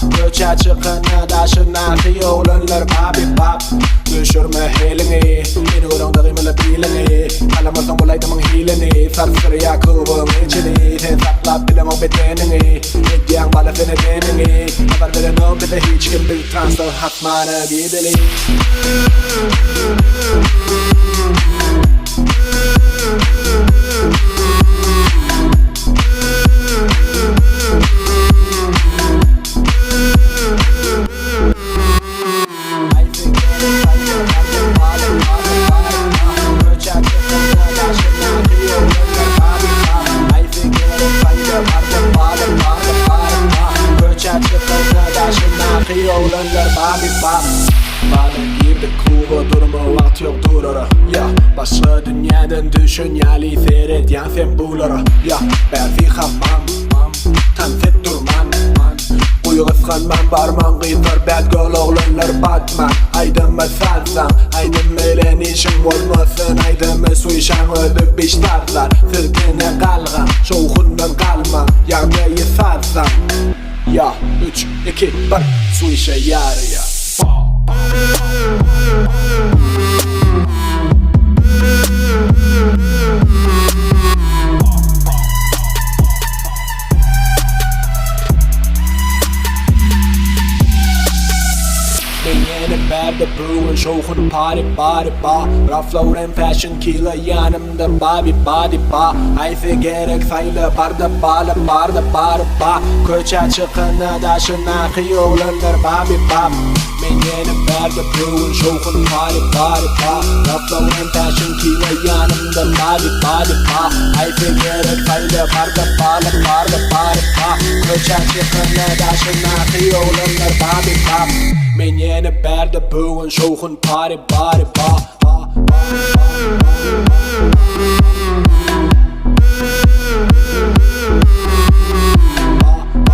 Köçä çykanda daşyndaky oglanlar babi bap. Düşürme heliňi, Meni göreňde gymyla biliňi. Halamasaň bul aýdymyň hilini, Sarsdyrýar klubuň içini. Sen saklap bileňok bedeniňi, Edýäň bala sen edeniňi. Habar berenok bize hiç kim, Biz transda asmana gideli. Başga dünýäden düşen ýaly seredýäň sen bulara Ýa, bärsi hammam, tans et durman Guýy gysganman barmaň gyzlar bad girl oglanlar batman Aýdymy sazlaň aýdym bilen işiň bolmasyn Aýdymy swyşaň özi biş sazlar Siz diňe galgaň şowhundan galmaň Ýagdaýy sazlaň Ýa üç iki bir swyşa ýarýa. Men ýene bärde bu gün şowhun party bary ba Ralph Lauren fashion killer ýanymda Bobby body ba Haýsy gerek saýla barda bala barda bary ba Köçä çykanda daşyndaky oglanlar Bobby bap Men ýene bärde bu gün şowhun party bary ba Ralph Lauren fashion killer ýanymda Bobby body ba Haýsy gerek saýla barda bala barda bary ba Köçä çykanda daşyndaky oglanlar Bobby bap Men ýene bärde bu gün şowhun party bary ba ba ba ba ba ba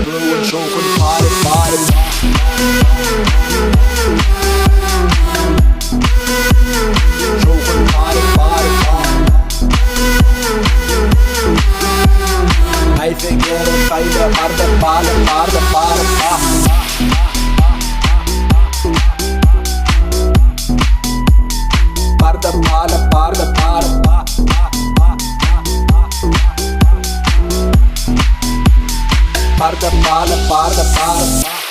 Bu gün şowhun party bary ba Şowhun party bary ba Haýsy gerek saýla barda bala barda bary ba Barda bala barda bary ba Barda bala barda bary ba.